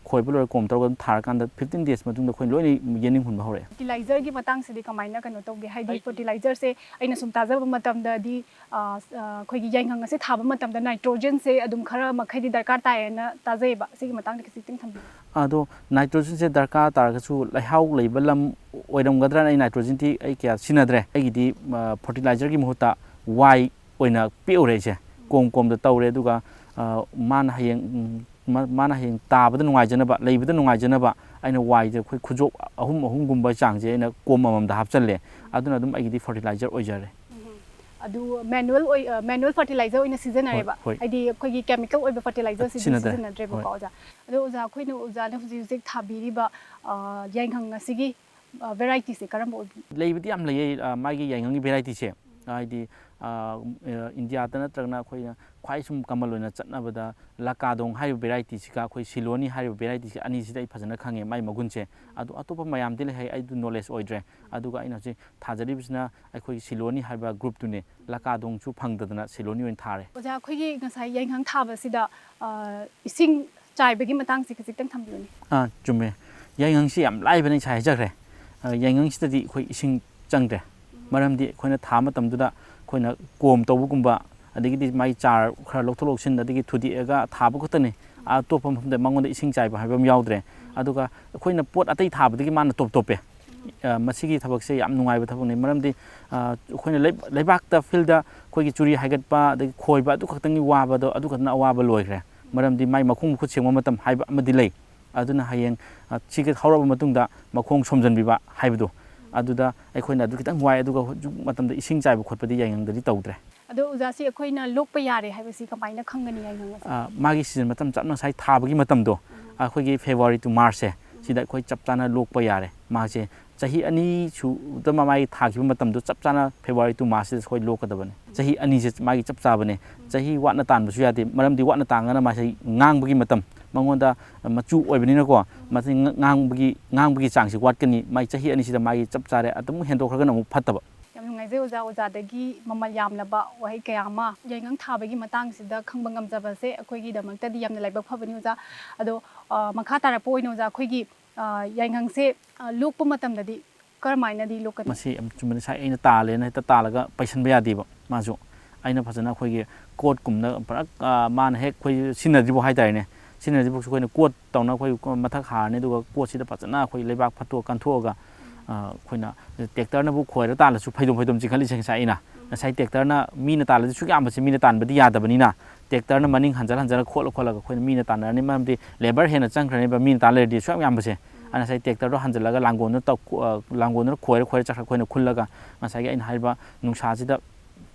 ꯈꯣꯏꯕ ꯂꯣꯏꯔ ꯀꯣꯝ ꯇꯧꯔꯒ ꯑꯗꯨꯝ ꯊꯥꯔꯀꯥꯟꯗ fifteen days ꯃꯇꯨꯡꯗ ꯑꯩꯈꯣꯏ ꯂꯣꯏꯅ ꯌꯦꯅꯤꯡ ꯍꯨꯟꯕ ꯍꯧꯔꯛꯑꯦ꯫ ꯐꯔꯇꯤꯂꯥꯏꯖꯔꯒꯤ ꯃꯇꯥꯡꯁꯤꯗꯤ ꯀꯃꯥꯏꯅ ꯀꯩꯅꯣ ꯇꯧꯒꯦ? ꯍꯥꯏꯗꯤ ꯐꯔꯇꯤꯂꯥꯏꯖꯔꯁꯦ ꯑꯩꯅ ꯁꯨꯝ ꯇꯥꯖꯕ ꯃꯇꯝꯗꯗꯤ, ꯑ, ꯑ, ꯑꯩꯈꯣꯏꯒꯤ ꯌꯥꯏꯉꯪ ꯑꯁꯦ ꯊꯥꯕ ꯃꯇꯝꯗ ꯅꯥꯏꯇ꯭ꯔꯣꯖꯦꯟꯁꯦ ꯑꯗꯨꯝ ꯈꯔ ꯃꯈꯩꯗꯤ ꯗꯔꯀꯥꯔ ꯇꯥꯏꯌꯦꯅ ꯇꯥꯖꯩꯌꯦꯕ꯫ ꯁꯤꯒꯤ ꯃꯇꯥꯡꯗ ꯈꯤꯖꯤꯛꯇꯪ ꯊꯝꯕꯤꯌꯨ꯫ ꯑꯗꯣ ꯅꯥꯏꯇ꯭ꯔꯣꯖꯦꯟꯁꯦ ꯗꯔꯀꯥꯔ ꯇꯥꯔꯒꯁꯨ ꯂꯩꯍꯥꯎ ꯂꯩꯕ ꯂꯝ ꯑꯣꯏꯔꯝꯒꯗ꯭ꯔꯥꯅ ꯑꯩ ꯅꯥꯏꯇ꯭ꯔꯣꯖꯦꯟꯗꯤ ꯑꯩ ꯀꯌꯥ ꯁꯤꯖꯤꯟꯅꯗ꯭ꯔꯦ꯫ ꯑꯩꯒꯤꯗꯤ, ꯑ, ꯐꯔꯇꯤꯂꯥꯏꯖꯔꯒꯤ ꯃꯍꯨꯠꯇ ꯋꯥꯏ ꯑꯣꯏꯅ ꯄꯦꯛꯎꯔꯦ ꯑꯩꯁꯦ꯫ ꯀꯣꯝ ꯀꯣꯝꯗ ꯇꯧꯔꯦ, ꯑꯗꯨꯒ, ꯑ, ꯃꯥꯅ ꯍꯌꯦꯡ, ꯎꯝ, ꯃꯥ-, ꯃꯥꯅ ꯍꯌꯦꯡ ꯇꯥꯕꯗ ꯅꯨꯡꯉꯥꯏꯖꯅꯕ, ꯂꯩꯕꯗ ꯅꯨꯡꯉꯥꯏꯖꯅꯕ ꯑꯩꯅ ꯋꯥꯏꯁꯦ ꯑꯩꯈꯣꯏ ꯈꯨꯖꯣꯞ ꯑꯍꯨꯝ ꯑꯍꯨꯝꯒꯨꯝꯕ ꯆꯥꯡꯁꯦ ꯑꯩꯅ ꯀꯣꯝ ꯑꯃꯃꯝꯗ ꯍꯥꯞꯆꯜꯂꯦ꯫ ꯑꯗꯨꯅ ꯑꯗꯨꯝ ꯑꯩꯒꯤꯗꯤ ꯐꯔꯇꯤꯂꯥꯏꯖꯔ ꯑꯣꯏꯖꯔꯦ꯫ ꯑꯗꯨ ꯃꯦꯅꯨꯑꯦꯜ ꯑꯣꯏ-, ꯑ, ꯃꯦꯅꯨꯑꯦꯜ ꯐꯔꯇꯤꯂꯥꯏꯖꯔ ꯑꯣꯏꯅ ꯁꯤꯖꯤꯟꯅꯔꯦꯕ? ꯍꯣꯏ꯫ ꯍꯥꯏꯗꯤ ꯑꯩꯈꯣꯏꯒꯤ ꯀꯦꯃꯤꯀꯦꯜ ꯑꯣꯏꯕ ꯐꯔꯇꯤꯂꯥꯏꯖꯔꯁꯤꯗꯤ ꯁꯤꯖꯤꯟꯅꯗ꯭ꯔꯦ꯫ ꯁꯤꯖꯤꯟꯅꯗ꯭ꯔꯦꯕꯀꯣ, ꯍꯣꯏ꯫ ꯑꯣꯖꯥ? ꯑꯗꯣ ꯑꯣꯖꯥ, ꯑꯩꯈꯣꯏꯅ ꯑꯣꯖꯥꯅ ꯍꯧꯖꯤꯛ ꯍꯧꯖꯤꯛ ꯊꯥꯕꯤꯔꯤꯕ, ꯑ, ꯌꯥꯏꯉꯪ ꯑꯁꯤꯒꯤ, ꯑ, ꯚꯦꯔꯥꯏꯇꯤꯁꯦ ꯀꯔꯝꯕ ꯑꯣꯏꯕꯤꯒꯦ? ꯂꯩꯕꯗꯤ ꯌꯥꯝ ꯂꯩꯌꯦ, ꯑ, ꯃꯥꯒꯤ ꯌꯥꯏꯉꯪꯒꯤ ꯚꯦꯔꯥꯏꯇꯤꯁꯦ꯫ ꯍꯥꯏꯗꯤ, ꯑ, ꯑ, ꯏꯟꯗꯤꯌꯥꯗ ꯅꯠꯇ꯭ꯔꯒꯅ ꯑꯩꯈꯣꯏꯅ ꯈ꯭ꯋꯥꯏ ꯁꯨꯝ ꯀꯃꯟ ꯑꯣꯏꯅ ꯆꯠꯅꯕꯗ ꯂꯀꯥꯗꯣꯡ ꯍꯥꯏꯔꯤꯕ ꯚꯦꯔꯥꯏꯇꯤꯁꯤꯒ ꯑꯩꯈꯣꯏ ꯁꯤꯂꯣꯅꯤ ꯍꯥꯏꯔꯤꯕ ꯚꯦꯔꯥꯏꯇꯤꯁꯤ ꯑꯅꯤꯁꯤꯗ ꯑꯩ ꯐꯖꯅ ꯈꯪꯉꯦ꯫ ꯃꯥꯏ ꯃꯒꯨꯟꯁꯦ꯫ ꯑꯗꯣ ꯑꯇꯣꯞꯄ ꯃꯌꯥꯝꯗꯤ ꯂꯩ ꯍꯥꯏ, ꯑꯩꯗꯨ ꯅꯣꯂꯦꯖ ꯑꯣꯏꯗ꯭ꯔꯦ꯫ ꯑꯗꯨꯒ ꯑꯩꯅ ꯍꯧꯖꯤꯛ ꯊꯥꯖꯔꯤꯕꯁꯤꯅ ꯑꯩꯈꯣꯏꯒꯤ ꯁꯤꯂꯣꯅꯤ ꯍꯥꯏꯕ ꯒ꯭ꯔꯨꯞꯇꯨꯅꯦ꯫ ꯂꯀꯥꯗꯣꯡꯁꯨ ꯐꯪꯗꯗꯅ ꯁꯤꯂꯣꯅꯤ ꯑꯣꯏꯅ ꯊꯥꯔꯦ꯫ ꯑꯣꯖꯥ, ꯑꯩꯈꯣꯏꯒꯤ ꯉꯁꯥꯏ ꯌꯥꯏꯉꯪ ꯊꯥꯕꯁꯤꯗ, ꯑ, ꯏꯁꯤꯡ ꯆꯥꯏꯕꯒꯤ ꯃꯇꯥꯡꯁꯦ ꯈꯖꯤꯛꯇꯪ ꯊꯝꯕꯤꯌꯨꯅꯦ꯫ ꯑꯥ, ꯆꯨꯝꯃꯦ꯫ ꯌꯥꯏꯉꯪꯁꯤ ꯌꯥꯝ ꯂꯥꯏꯕꯅ ꯉꯁꯥꯏ ꯍꯥꯏꯖꯈ꯭ꯔꯦ꯫ ꯑ, ꯌꯥꯏꯉꯪꯁꯤꯗꯗꯤ ꯑꯩꯈꯣꯏ ꯏꯁꯤꯡ ꯆꯪꯗ꯭ꯔꯦ꯫ ꯃꯔꯝꯗꯤ ꯑꯩꯈꯣꯏꯅ ꯊꯥꯕ ꯃꯇꯝꯗꯨꯗ ꯑꯩꯈꯣꯏꯅ ꯀꯣꯝ ꯇꯧꯕꯒꯨꯝꯕ, ꯑꯗꯒꯤꯗꯤ ꯃꯥꯒꯤ ꯆꯥꯔ ꯈꯔ ꯂꯧꯊꯣꯛ ꯂꯧꯁꯤꯟ, ꯑꯗꯒꯤ ꯊꯨꯗꯦꯛꯑꯒ ꯊꯥꯕ ꯈꯛꯇꯅꯤ꯫ ꯑꯇꯣꯞꯄ ꯃꯐꯝꯗ ꯃꯉꯣꯟꯗ ꯏꯁꯤꯡ ꯆꯥꯏꯕ ꯍꯥꯏꯕ ꯑꯃ ꯌꯥꯎꯗ꯭ꯔꯦ꯫ ꯑꯗꯨꯒ ꯑꯩꯈꯣꯏꯅ ꯄꯣꯠ ꯑꯇꯩ ꯊꯥꯕꯗꯒꯤ ꯃꯥꯅ ꯇꯣꯞ ꯇꯣꯞꯄꯦ꯫ ꯑ, ꯃꯁꯤꯒꯤ ꯊꯕꯛꯁꯦ ꯌꯥꯝ ꯅꯨꯡꯉꯥꯏꯕ ꯊꯕꯛꯅꯤ꯫ ꯃꯔꯝꯗꯤ, ꯑ, ꯑꯩꯈꯣꯏꯅ ꯂꯩ-, ꯂꯩꯕꯥꯛꯇ, ꯐꯤꯜꯗ ꯑꯩꯈꯣꯏꯒꯤ ꯆꯨꯔꯤ ꯍꯥꯏꯒꯠꯄ, ꯑꯗꯒꯤ ꯈꯣꯏꯕ, ꯑꯗꯨ ꯈꯛꯇꯪꯒꯤ ꯋꯥꯕꯗꯣ, ꯑꯗꯨ ꯈꯛꯇꯅ ꯑꯋꯥꯕ ꯂꯣꯏꯈ꯭ꯔꯦ꯫ ꯃꯔꯝꯗꯤ ꯃꯥꯏ ꯃꯈꯣꯡ ꯃꯈꯨꯠ ꯁꯦꯡꯕ ꯃꯇꯝ ꯍꯥꯏꯕ ꯑꯃꯗꯤ ꯂꯩ꯫ ꯑꯗꯨꯅ ꯍꯌꯦꯡ, ꯑ, ꯁꯤꯒ ꯍꯧꯔꯕ ꯃꯇꯨꯡꯗ ꯃꯈꯣꯡ ꯁꯣꯝꯖꯟꯕꯤꯕ ꯍꯥꯏꯕꯗꯣ, ꯑꯗꯨꯗ ꯑꯩꯈꯣꯏꯅ ꯑꯗꯨ ꯈꯤꯇꯪ ꯋꯥꯏ꯫ ꯑꯗꯨꯒ ꯍꯧꯖꯤꯛ ꯃꯇꯝꯗ ꯏꯁꯤꯡ ꯆꯥꯏꯕ ꯈꯣꯠꯄꯗꯤ ꯌꯥꯏꯉꯪꯗꯗꯤ ꯇꯧꯗ꯭ꯔꯦ꯫ ꯑꯗꯣ ꯑꯣꯖꯥꯁꯤ ꯑꯩꯈꯣꯏꯅ ꯂꯣꯛꯄ ꯌꯥꯔꯦ ꯍꯥꯏꯕꯁꯤ ꯀꯃꯥꯏꯅ ꯈꯪꯒꯅꯤ ꯌꯥꯏꯉꯪ ꯑꯁꯦ? ꯑ, ꯃꯥꯒꯤ ꯁꯤꯖꯟ ꯃꯇꯝ ꯆꯞ ꯉꯁꯥꯏ ꯊꯥꯕꯒꯤ ꯃꯇꯝꯗꯣ, ꯑꯩꯈꯣꯏꯒꯤ ꯐꯦꯕ꯭ꯔꯨꯋꯥꯔꯤ to ꯃꯥꯔꯆꯁꯦ, ꯁꯤꯗ ꯑꯩꯈꯣꯏ ꯆꯞ ꯆꯥꯅ ꯂꯣꯛꯄ ꯌꯥꯔꯦ꯫ ꯃꯥꯁꯦ ꯆꯍꯤ ꯑꯅꯤ ꯁꯨꯗ ꯃꯃꯥꯏ ꯊꯥꯈꯤꯕ ꯃꯇꯝꯗꯣ ꯆꯞ ꯆꯥꯅ ꯐꯦꯕ꯭ꯔꯨꯋꯥꯔꯤ to ꯃꯥꯔꯆꯁꯤꯗ ꯑꯩꯈꯣꯏ ꯂꯣꯛꯀꯗꯕꯅꯤ꯫ ꯆꯍꯤ ꯑꯅꯤꯁꯦ ꯃꯥꯒꯤ ꯆꯞ ꯆꯥꯕꯅꯦ꯫ ꯆꯍꯤ ꯋꯥꯠꯅ ꯇꯥꯟꯕꯁꯨ ꯌꯥꯗꯦ, ꯃꯔꯝꯗꯤ ꯋꯥꯠꯅ ꯇꯥꯟꯒꯅ ꯃꯥꯁꯦ ꯉꯥꯡꯕꯒꯤ ꯃꯇꯝ, ꯃꯉꯣꯟꯗ ꯃꯆꯨ ꯑꯣꯏꯕꯅꯤꯅꯀꯣ, ꯃꯁꯤ ꯉꯥꯡꯕꯒꯤ, ꯉꯥꯡꯕꯒꯤ ꯆꯥꯡꯁꯤ ꯋꯥꯠꯀꯅꯤ꯫ ꯃꯥꯏ ꯆꯍꯤ ꯑꯅꯤꯁꯤꯗ ꯃꯥꯒꯤ ꯆꯞ ꯆꯥꯔꯦ, ꯑꯗꯨꯝ ꯍꯦꯟꯗꯣꯛꯈ꯭ꯔꯒꯅ ꯑꯃꯨꯛ ꯐꯠꯇꯕ꯫ ꯌꯥꯝ ꯅꯨꯡꯉꯥꯏꯖꯩ ꯑꯣꯖꯥ, ꯑꯣꯖꯥꯗꯒꯤ ꯃꯃꯜ ꯌꯥꯝꯂꯕ ꯋꯥꯍꯩ ꯀꯌꯥ ꯑꯃ ꯌꯥꯏꯉꯪ ꯊꯥꯕꯒꯤ ꯃꯇꯥꯡꯁꯤꯗ ꯈꯪꯕ ꯉꯝꯖꯕꯁꯦ ꯑꯩꯈꯣꯏꯒꯤꯗꯃꯛꯇꯗꯤ ꯌꯥꯝꯅ ꯂꯥꯏꯕꯛ ꯐꯕꯅꯤ ꯑꯣꯖꯥ꯫ ꯑꯗꯣ, ꯑ, ꯃꯈꯥ ꯇꯥꯔꯛꯄ ꯑꯣꯏꯅ ꯑꯣꯖꯥ, ꯑꯩꯈꯣꯏꯒꯤ, ꯑ, ꯌꯥꯏꯉꯪꯁꯦ, ꯑ, ꯂꯣꯛꯄ ꯃꯇꯝꯗꯗꯤ ꯀꯔꯝꯍꯥꯏꯅꯗꯤ ꯂꯣꯛꯀꯅꯤ? ꯃꯁꯤ ꯌꯥꯝ ꯆꯨꯝꯕꯅꯤ꯫ ꯉꯁꯥꯏ ꯑꯩꯅ ꯇꯥꯜꯂꯦꯅ ꯍꯦꯛꯇ ꯇꯥꯜꯂꯒ ꯄꯩꯁꯟꯕ ꯌꯥꯗꯦꯕ꯫ ꯃꯥꯁꯨ ꯑꯩꯅ ꯐꯖꯅ ꯑꯩꯈꯣꯏꯒꯤ ꯀꯣꯠꯀꯨꯝꯅ ꯄꯨꯔꯥ, ꯑ, ꯃꯥꯅ ꯍꯦꯛ ꯑꯩꯈꯣꯏ ꯁꯤꯖꯤꯟꯅꯗ꯭ꯔꯤꯕ ꯍꯥꯏꯇꯥꯔꯦꯅꯦ, ꯁꯤꯖꯤꯟꯅꯗ꯭ꯔꯤꯕꯁꯨ ꯑꯩꯈꯣꯏꯅ ꯀꯣꯠ ꯇꯧꯅ ꯑꯩꯈꯣꯏ ꯃꯊꯛ ꯍꯥꯔꯅꯤ, ꯑꯗꯨꯒ ꯀꯣꯠꯁꯤꯗ ꯐꯖꯅ ꯑꯩꯈꯣꯏ ꯂꯩꯕꯥꯛ ꯐꯠꯇꯣꯛꯑ ꯀꯟꯊꯣꯛꯑꯒ, ꯑ, ꯑꯩꯈꯣꯏꯅ ꯇ꯭ꯔꯦꯛꯇꯔꯅꯕꯨ ꯈꯣꯏꯔ ꯇꯥꯜꯂꯁꯨ ꯐꯩꯗꯣꯝ ꯐꯩꯗꯣꯝ ꯆꯤꯡꯈꯠꯂꯤꯁꯦ ꯉꯁꯥꯏ ꯑꯩꯅ, ꯉꯁꯥꯏ ꯇ꯭ꯔꯦꯛꯇꯔꯅ ꯃꯤꯅ ꯇꯥꯜꯂꯗꯤ ꯁꯨꯛ ꯌꯥꯝꯕꯁꯦ ꯃꯤꯅ ꯇꯥꯟꯕꯗꯤ ꯌꯥꯗꯕꯅꯤꯅ, ꯇ꯭ꯔꯦꯛꯇꯔꯅ ꯃꯅꯤꯡ ꯍꯟꯖꯜ ꯍꯟꯖꯜꯂ ꯈꯣꯠꯂ ꯈꯣꯠꯂꯒ ꯑꯩꯈꯣꯏꯅ ꯃꯤꯅ ꯇꯥꯟꯅꯔꯅꯤ, ꯃꯔꯝꯗꯤ ꯂꯦꯕꯔ ꯍꯦꯟꯅ ꯆꯪꯈ꯭ꯔꯅꯦꯕ ꯃꯤꯅ ꯇꯥꯟ ꯂꯩꯔꯗꯤ ꯁꯨꯛ ꯌꯥꯝ ꯌꯥꯝꯕꯁꯦ꯫ ꯑꯗꯨꯅ ꯉꯁꯥꯏ ꯇ꯭ꯔꯦꯛꯇꯔꯗꯣ ꯍꯟꯖꯜꯂꯒ ꯂꯥꯡꯒꯣꯜꯗꯨꯅ ꯇꯧ-, ꯑ, ꯂꯥꯡꯒꯣꯜꯗꯨꯅ ꯈꯣꯏꯔ ꯈꯣꯏꯔ ꯆꯠꯈ꯭ꯔ ꯑꯩꯈꯣꯏꯅ ꯈꯨꯜꯂꯒ ꯉꯁꯥꯏꯒꯤ ꯑꯩꯅ ꯍꯥꯏꯔꯤꯕ ꯅꯨꯡꯁꯥꯁꯤꯗ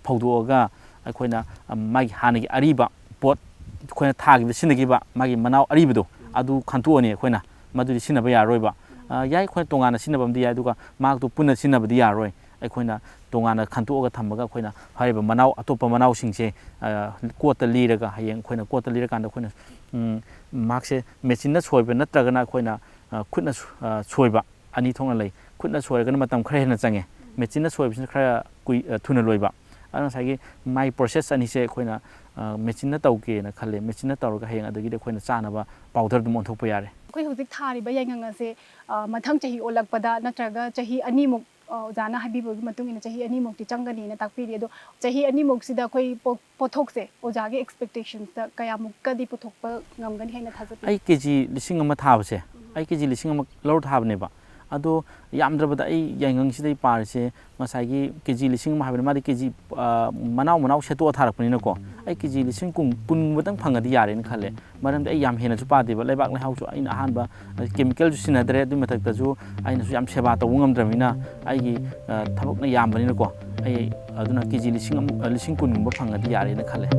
ꯐꯧꯗꯣꯛꯑꯒ ꯑꯩꯈꯣꯏꯅ, ꯑ, ꯃꯥꯒꯤ ꯍꯥꯟꯅꯒꯤ ꯑꯔꯤꯕ ꯄꯣꯠ ꯑꯩꯈꯣꯏꯅ ꯊꯥꯈꯤꯕꯗ ꯁꯤꯖꯤꯟꯅꯈꯤꯕ ꯃꯥꯒꯤ ꯃꯅꯥꯎ ꯑꯔꯤꯕꯗꯣ ꯑꯗꯨ ꯈꯟꯇꯣꯛꯑꯅꯤ ꯑꯩꯈꯣꯏꯅ꯫ ꯃꯗꯨꯗꯤ ꯁꯤꯖꯤꯟꯅꯕ ꯌꯥꯔꯔꯣꯏꯕ꯫ ꯑ, ꯌꯥꯏ, ꯑꯩꯈꯣꯏꯅ ꯇꯣꯉꯥꯟꯅ ꯁꯤꯖꯤꯟꯅꯕ ꯑꯃꯗꯤ ꯌꯥꯏ, ꯑꯗꯨꯒ ꯃꯍꯥꯛꯇꯨ ꯄꯨꯟꯅ ꯁꯤꯖꯤꯟꯅꯕꯗꯤ ꯌꯥꯔꯔꯣꯏ꯫ ꯑꯩꯈꯣꯏꯅ ꯇꯣꯉꯥꯟꯅ ꯈꯟꯇꯣꯛꯑꯒ ꯊꯝꯃꯒ ꯑꯩꯈꯣꯏꯅ ꯍꯥꯏꯔꯤꯕ ꯃꯅꯥꯎ, ꯑꯇꯣꯞꯄ ꯃꯅꯥꯎꯁꯤꯡꯁꯦ, ꯑ, ꯀꯣꯠꯇ ꯂꯤꯔꯒ ꯍꯌꯦꯡ ꯑꯩꯈꯣꯏꯅ ꯀꯣꯠꯇ ꯂꯤꯔꯀꯥꯟꯗ ꯑꯩꯈꯣꯏꯅ, ꯎꯝ, ꯃꯍꯥꯛꯁꯦ ꯃꯦꯆꯤꯟꯅ ꯁꯣꯏꯕ ꯅꯠꯇ꯭ꯔꯒꯅ ꯑꯩꯈꯣꯏꯅ, ꯑ, ꯈꯨꯠꯅ ꯁ-, ꯑ, ꯁꯣꯏꯕ ꯑꯅꯤ ꯊꯣꯛꯅ ꯂꯩ꯫ ꯈꯨꯠꯅ ꯁꯣꯏꯔꯒꯅ ꯃꯇꯝ ꯈꯔ ꯍꯦꯟꯅ ꯆꯪꯉꯦ, ꯃꯦꯆꯤꯟꯅ ꯁꯣꯏꯕꯁꯤꯅ ꯈꯔ ꯀꯨꯏ-, ꯑ, ꯊꯨꯅ ꯂꯣꯏꯕ꯫ ꯑꯗꯨꯅ ꯉꯁꯥꯏꯒꯤ ꯃꯥꯏ ꯄ꯭ꯔꯣꯁꯦꯁ ꯑꯅꯤꯁꯦ ꯑꯩꯈꯣꯏꯅ, ꯑ, ꯃꯦꯆꯤꯟꯅ ꯇꯧꯒꯦꯅ ꯈꯜꯂꯦ꯫ ꯃꯦꯆꯤꯟꯅ ꯇꯧꯔꯒ ꯍꯌꯦꯡ ꯑꯗꯒꯤꯗꯤ ꯑꯩꯈꯣꯏꯅ ꯆꯥꯅꯕ ꯄꯥꯎꯗꯔ ꯑꯗꯨꯝ ꯑꯣꯟꯊꯣꯛꯄ ꯌꯥꯔꯦ꯫ ꯑꯩꯈꯣꯏ ꯍꯧꯖꯤꯛ ꯊꯥꯔꯤꯕ ꯌꯥꯏꯉꯪ ꯑꯁꯦ, ꯑ, ꯃꯊꯪ ꯆꯍꯤ ꯑꯣꯜꯂꯛꯄꯗ ꯅꯠꯇ꯭ꯔꯒ ꯆꯍꯤ ꯑꯅꯤꯃꯨꯛ, ꯑ, ꯑꯣꯖꯥꯅ ꯍꯥꯏꯕꯤꯕꯒꯤ ꯃꯇꯨꯡ ꯏꯟꯅ ꯆꯍꯤ ꯑꯅꯤꯃꯨꯛꯇꯤ ꯆꯪꯒꯅꯤꯅ ꯇꯥꯛꯄꯤꯔꯤ꯫ ꯑꯗꯣ ꯆꯍꯤ ꯑꯅꯤꯃꯨꯛꯁꯤꯗ ꯑꯩꯈꯣꯏ ꯄꯣ-, ꯄꯣꯠꯊꯣꯛꯁꯦ ꯑꯣꯖꯥꯒꯤ ꯑꯦꯛꯁꯄꯦꯛꯇꯦꯁꯟꯁꯇ ꯀꯌꯥꯃꯨꯛꯀꯗꯤ ꯄꯨꯊꯣꯛꯄ ꯉꯝꯒꯅꯤ ꯍꯥꯏꯅ ꯊꯥꯖꯕꯤꯔꯤ? ꯑꯩ ꯀꯦ ꯖꯤ ꯂꯤꯁꯤꯡ ꯑꯃ ꯊꯥꯕꯁꯦ, ꯑꯩ ꯀꯦ ꯖꯤ ꯂꯤꯁꯤꯡ ꯑꯃ ꯂꯧꯔ ꯊꯥꯕꯅꯦꯕ꯫ ꯑꯗꯣ ꯌꯥꯝꯗ꯭ꯔꯕꯗ ꯑꯩ ꯌꯥꯏꯉꯪꯁꯤꯗꯩ ꯄꯥꯔꯤꯁꯦ, ꯉꯁꯥꯏꯒꯤ ꯀꯦ ꯖꯤ ꯂꯤꯁꯤꯡ ꯑꯃ ꯍꯥꯏꯕꯅꯤ, ꯃꯥꯗꯤ ꯀꯦ ꯖꯤ, ꯑ, ꯃꯅꯥꯎ ꯃꯅꯥꯎ ꯁꯦꯠꯇꯣꯛꯑ ꯊꯥꯔꯛꯄꯅꯤꯅꯀꯣ, ꯑꯩ ꯀꯦ ꯖꯤ ꯂꯤꯁꯤꯡ ꯀꯨꯟ, ꯀꯨꯟꯒꯨꯝꯕꯇꯪ ꯐꯪꯉꯗꯤ ꯌꯥꯔꯦꯅ ꯈꯜꯂꯦ꯫ ꯃꯔꯝꯗꯤ ꯑꯩ ꯌꯥꯝ ꯍꯦꯟꯅꯁꯨ ꯄꯥꯗꯦꯕ, ꯂꯩꯕꯥꯛ ꯂꯩꯍꯥꯎꯁꯨ ꯑꯩꯅ ꯑꯍꯥꯟꯕ ꯀꯦꯃꯤꯀꯦꯜꯁꯨ ꯁꯤꯖꯤꯟꯅꯗ꯭ꯔꯦ, ꯑꯗꯨꯒꯤ ꯃꯊꯛꯇꯁꯨ ꯑꯩꯅꯁꯨ ꯌꯥꯝ ꯁꯦꯕꯥ ꯇꯧꯕ ꯉꯝꯗ꯭ꯔꯕꯅꯤꯅ, ꯑꯩꯒꯤ, ꯑ, ꯊꯕꯛꯅ ꯌꯥꯝꯕꯅꯤꯅꯀꯣ, ꯑꯩ ꯑꯗꯨꯅ ꯀꯦ ꯖꯤ ꯂꯤꯁꯤꯡ ꯑꯃ, ꯑ, ꯂꯤꯁꯤꯡ ꯀꯨꯟꯒꯨꯝꯕ ꯐꯪꯉꯗꯤ ꯌꯥꯔꯦꯅ ꯈꯜꯂꯦ꯫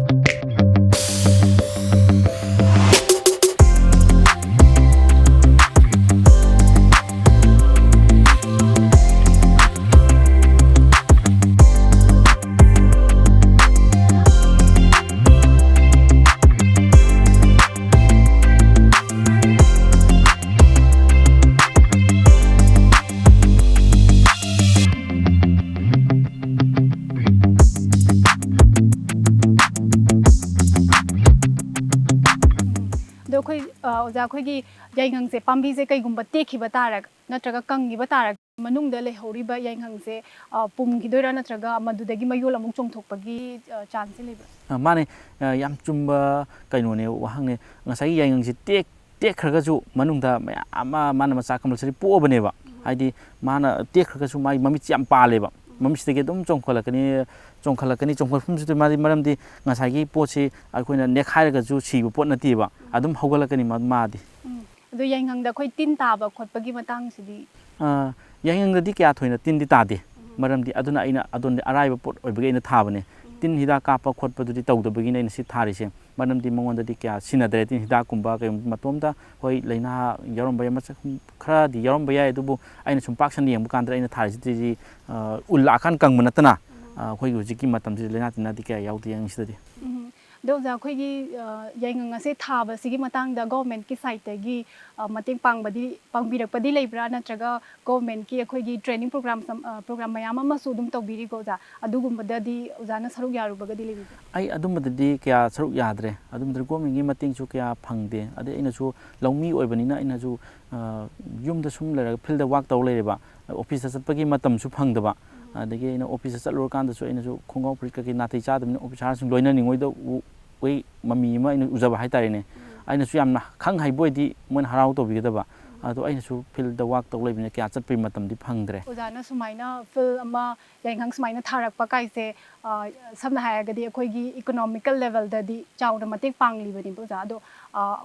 ꯑꯗꯣ ꯑꯩꯈꯣꯏ, ꯑ, ꯑꯣꯖꯥ, ꯑꯩꯈꯣꯏꯒꯤ ꯌꯥꯏꯉꯪꯁꯦ, ꯄꯥꯝꯕꯤꯁꯦ ꯀꯩꯒꯨꯝꯕ ꯇꯦꯛꯈꯤꯕ ꯇꯥꯔꯒ, ꯅꯠꯇ꯭ꯔꯒ ꯀꯪꯈꯤꯕ ꯇꯥꯔꯒ, ꯃꯅꯨꯡꯗ ꯂꯩꯍꯧꯔꯤꯕ ꯌꯥꯏꯉꯪꯁꯦ, ꯑ, ꯄꯨꯝꯈꯤꯗꯣꯏꯔꯥ, ꯅꯠꯇ꯭ꯔꯒ ꯃꯗꯨꯗꯒꯤ ꯃꯌꯣꯜ ꯑꯃꯨꯛ ꯆꯣꯡꯊꯣꯛꯄꯒꯤ, ꯑ, ꯆꯥꯟꯁꯁꯦ ꯂꯩꯕ꯭ꯔꯥ? ꯑ, ꯃꯥꯅꯦ꯫ ꯑ, ꯌꯥꯝ ꯆꯨꯝꯕ ꯀꯩꯅꯣꯅꯦ, ꯋꯥꯍꯪꯅꯦ꯫ ꯉꯁꯥꯏꯒꯤ ꯌꯥꯏꯉꯪꯁꯦ ꯇꯦꯛ-, ꯇꯦꯛꯈ꯭ꯔꯒꯁꯨ ꯃꯅꯨꯡꯗ ꯃꯌꯥꯝ ꯑꯃ ꯃꯥꯅ ꯃꯆꯥ compulsory ꯄꯣꯛꯑꯕꯅꯦꯕ꯫ ꯍꯥꯏꯗꯤ ꯃꯥꯅ ꯇꯦꯛꯈ꯭ꯔꯒꯁꯨ ꯃꯥꯒꯤ ꯃꯃꯤꯠꯁꯦ ꯌꯥꯝ ꯄꯥꯜꯂꯦꯕ꯫ ꯃꯃꯤꯠꯁꯤꯗꯒꯤ ꯑꯗꯨꯝ ꯆꯣꯡꯈꯠꯂꯛꯀꯅꯤ, ꯆꯣꯡꯈꯠꯂꯛꯀꯅꯤ, ꯆꯣꯡꯈꯠꯐꯝꯁꯤꯗ ꯃꯥꯗꯤ, ꯃꯔꯝꯗꯤ ꯉꯁꯥꯏꯒꯤ ꯄꯣꯠꯁꯤ ꯑꯩꯈꯣꯏꯅ ꯅꯦꯛꯈꯥꯏꯔꯒꯁꯨ ꯁꯤꯕ ꯄꯣꯠ ꯅꯠꯇꯦꯕ, ꯑꯗꯨꯝ ꯍꯧꯒꯠꯂꯛꯀꯅꯤ ꯃꯥ-, ꯃꯥꯗꯤ꯫ ꯎꯝ꯫ ꯑꯗꯣ ꯌꯥꯏꯉꯪꯗ ꯑꯩꯈꯣꯏ ꯇꯤꯟ ꯇꯥꯕ ꯈꯣꯠꯄꯒꯤ ꯃꯇꯥꯡꯁꯤꯗꯤ? ꯑ, ꯌꯥꯏꯉꯪꯗꯗꯤ ꯀꯌꯥ ꯊꯣꯏꯅ ꯇꯤꯟꯗꯤ ꯇꯥꯗꯦ꯫ ꯎꯝ꯫ ꯃꯔꯝꯗꯤ ꯑꯗꯨꯅ ꯑꯩꯅ ꯑꯗꯣꯝꯗꯤ ꯑꯔꯥꯏꯕ ꯄꯣꯠ ꯑꯣꯏꯕꯒꯤ ꯑꯩꯅ ꯊꯥꯕꯅꯦ꯫ ꯎꯝ꯫ ꯇꯤꯟ ꯍꯤꯗꯥꯛ ꯀꯥꯞꯄ ꯈꯣꯠꯄꯗꯨꯗꯤ ꯇꯧꯗꯕꯒꯤꯅꯦ ꯑꯩꯅ ꯁꯤ ꯊꯥꯔꯤꯁꯦ꯫ ꯃꯔꯝꯗꯤ ꯃꯉꯣꯟꯗꯗꯤ ꯀꯌꯥ ꯁꯤꯖꯤꯟꯅꯗ꯭ꯔꯦ ꯇꯤꯟ ꯍꯤꯗꯥꯛꯀꯨꯝꯕ ꯀꯩꯒꯨꯝꯕ꯫ ꯃꯇꯣꯝꯇ ꯍꯣꯏ ꯂꯥꯏꯅꯥ ꯌꯥꯎꯔꯝꯕ ꯌꯥꯏ, ꯃꯆꯥ ꯈꯔꯗꯤ ꯌꯥꯎꯔꯝꯕ ꯌꯥꯏ, ꯑꯗꯨꯕꯨ ꯑꯩꯅ ꯁꯨꯝ ꯄꯥꯛ ꯁꯟꯅ ꯌꯦꯡꯕ ꯀꯥꯟꯗ ꯑꯩꯅ ꯊꯥꯔꯤꯁꯤꯗꯤ, ꯑ, ꯎꯜ ꯂꯥꯛꯑꯀꯥꯟꯗ ꯀꯪꯕ ꯅꯠꯇꯅ, ꯑ, ꯑꯩꯈꯣꯏꯒꯤ ꯍꯧꯖꯤꯛꯀꯤ ꯃꯇꯝꯁꯤꯗ ꯂꯥꯏꯅꯥ ꯇꯤꯟꯅꯥꯗꯤ ꯀꯌꯥ ꯌꯥꯎꯗꯦ ꯌꯥꯏꯉꯪꯁꯤꯗꯗꯤ꯫ ꯎꯝ꯫ ꯑꯗꯣ ꯑꯣꯖꯥ, ꯑꯩꯈꯣꯏꯒꯤ, ꯑ, ꯌꯥꯏꯉꯪ ꯑꯁꯦ ꯊꯥꯕꯁꯤꯒꯤ ꯃꯇꯥꯡꯗ governmentꯀꯤ sideꯇꯒꯤ, ꯑ, ꯃꯇꯦꯡ ꯄꯥꯡꯕꯗꯤ, ꯄꯥꯡꯕꯤꯔꯛꯄꯗꯤ ꯂꯩꯕ꯭ꯔꯥ? ꯅꯠꯇ꯭ꯔꯒ governmentꯀꯤ ꯑꯩꯈꯣꯏꯒꯤ training program ꯁꯝ-, ꯑ, program ꯃꯌꯥꯝ ꯑꯃꯁꯨ ꯑꯗꯨꯝ ꯇꯧꯕꯤꯔꯤꯀꯣ ꯑꯣꯖꯥ? ꯑꯗꯨꯒꯨꯝꯕꯗꯗꯤ ꯑꯣꯖꯥꯅ ꯁꯔꯨꯛ ꯌꯥꯔꯨꯕꯒꯗꯤ ꯂꯩꯕꯤꯕ꯭ꯔꯥ? ꯑꯩ ꯑꯗꯨꯝꯕꯗꯗꯤ ꯀꯌꯥ ꯁꯔꯨꯛ ꯌꯥꯗ꯭ꯔꯦ꯫ ꯑꯗꯨꯝꯕꯗ governmentꯀꯤ ꯃꯇꯦꯡꯁꯨ ꯀꯌꯥ ꯐꯪꯗꯦ꯫ ꯑꯗꯩ ꯑꯩꯅꯁꯨ ꯂꯧꯃꯤ ꯑꯣꯏꯕꯅꯤꯅ ꯑꯩꯅꯁꯨ, ꯑ, ꯌꯨꯝꯗ ꯁꯨꯝ ꯂꯩꯔꯒ fieldꯇ work ꯇꯧ ꯂꯩꯔꯦꯕ꯫ Officeꯇ ꯆꯠꯄꯒꯤ ꯃꯇꯝꯁꯨ ꯐꯪꯗꯕ꯫ ꯑꯗꯒꯤ ꯑꯩꯅ officeꯇ ꯆꯠꯂꯨꯔꯀꯥꯟꯗꯁꯨ ꯑꯩꯅꯁꯨ ꯈꯣꯡꯒ꯭ꯔꯥꯎ ꯐꯨꯔꯤꯠ ꯀꯩꯀꯩ ꯅꯥꯇꯩ ꯆꯥꯗꯕꯅꯤꯅ officerꯁꯤꯡ ꯂꯣꯏꯅꯅꯤꯡꯉꯣꯏꯗ ꯎ-, ꯎꯏ ꯃꯃꯤ ꯑꯃ ꯑꯩꯅ ꯎꯖꯕ ꯍꯥꯏꯇꯥꯔꯦꯅꯦ꯫ ꯑꯩꯅꯁꯨ ꯌꯥꯝꯅ ꯈꯪ ꯍꯩꯕ ꯑꯣꯏꯗꯤ ꯃꯣꯏꯅ ꯍꯔꯥꯎ ꯇꯧꯕꯤꯒꯗꯕ꯫ ꯑꯗꯣ ꯑꯩꯅꯁꯨ ꯐꯤꯜꯗ ꯋꯥꯛ ꯇꯧ ꯂꯩꯕꯅꯤꯅ ꯀꯌꯥ ꯆꯠꯄꯒꯤ ꯃꯇꯝꯗꯤ ꯐꯪꯗ꯭ꯔꯦ꯫ ꯑꯣꯖꯥꯅ ꯁꯨꯃꯥꯏꯅ ꯐꯤꯜ ꯑꯃ ꯌꯥꯏꯉꯪ ꯁꯨꯃꯥꯏꯅ ꯊꯥꯔꯛꯄ ꯀꯥꯏꯁꯦ, ꯑ, ꯁꯝꯅ ꯍꯥꯏꯔꯒꯗꯤ ꯑꯩꯈꯣꯏꯒꯤ ꯏꯀꯣꯅꯣꯃꯤꯀꯦꯜ ꯂꯦꯕꯦꯜꯗꯗꯤ ꯆꯥꯎꯅ ꯃꯇꯦꯡ ꯄꯥꯡꯂꯤꯕꯅꯦꯕ ꯑꯣꯖꯥ꯫ ꯑꯗꯣ